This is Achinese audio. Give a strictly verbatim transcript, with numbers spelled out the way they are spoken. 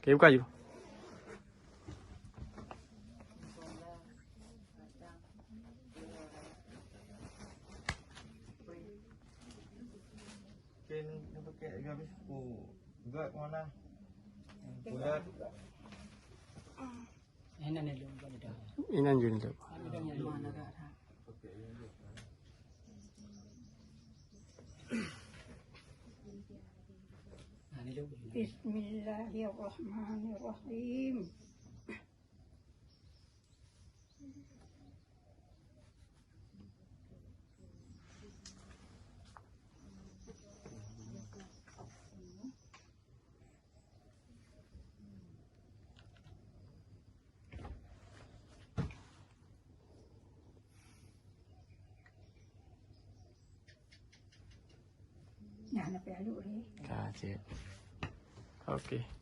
Okey, buka ju. Inan ju ni tu. Bismillahirrahmanirrahim. Nah, nak pergi aluk ni. Ka, cik. Okey.